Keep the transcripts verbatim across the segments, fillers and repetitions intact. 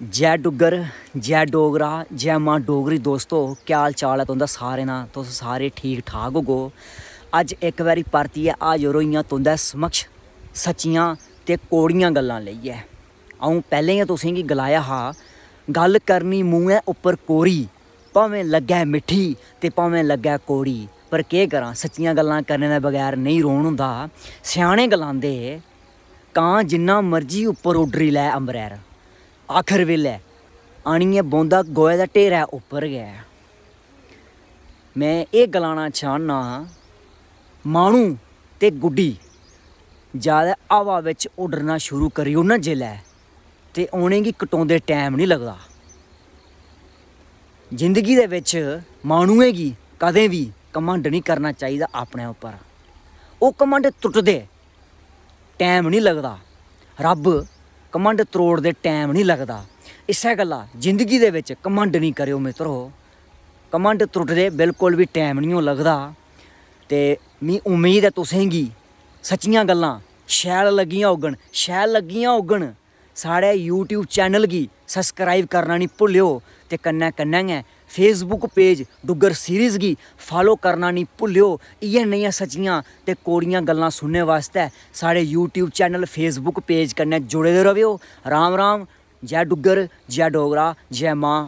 जय डुग्गर, जय डोगरा, जय मां डोगरी। दोस्तो, क्या हाल चाल ऐ तुं'दा सारें दा? तुस सारे ठीक ठाक होगो। अज्ज इक बारी परतियै हाजर होई आं तुं'दै समक्ष सच्चियां ते कौड़ियां गल्लां लेइयै। अ'ऊं पैह्लें गै तुसेंगी गलाया हा, गल्ल करनी मूंहै उप्पर कोरी, भामें लग्गै मिट्ठी ते भामें लग्गै कौड़ी, पर केह् करां, सच्चियां गल्लां करने दे बगैर नेईं रौह्न होंदा। स्याने गलांदे, कां जिन्ना मर्जी उप्पर उड्डरी लै अंबरै 'र, आखर बेल्लै आनियै बौंह्दा गोहे दे ढेरै उप्पर गै। में एह् गलाना चाह्न्नां, माह्नू ते गुड्डी जैदा हवा बिच उड्डरना शुरू करी ओड़न जेल्लै, ते उ'नेंगी कटोंदे टैम निं लगदा। जिंदगी दे बिच माह्नुएं गी कदें बी घमंड निं करना चाहिदा अपने उप्पर। ओह् घमंड त्रुटदे टैम निं लगदा। रब्ब घमंड त्रोड़दे टैम निं लगदा। इस्सै गल्ला जिंदगी दे बिच घमंड निं करेओ मित्रो। घमंड त्रुटदे बिल्कुल बी टैम निं ओह् लगदा। ते मी उम्मीद ऐ तुसेंगी सच्चियां गल्लां शैल लग्गियां होङन, शैल लग्गियां होङन। साढ़े YouTube चैनल गी subscribe करना निं भुल्लेओ ते कन्नै कन्नै गै Facebook page डुग्गर सीरीज गी follow करना निं भुल्लेओ। इ'यै नेहियां सच्चियां ते कौड़ियां गल्लां सुनने बास्तै साढ़े YouTube चैनल, Facebook page कन्नै जुड़े दे रवेओ। राम राम, जय डुग्गर, जय डोगरा, जय मां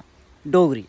डोगरी।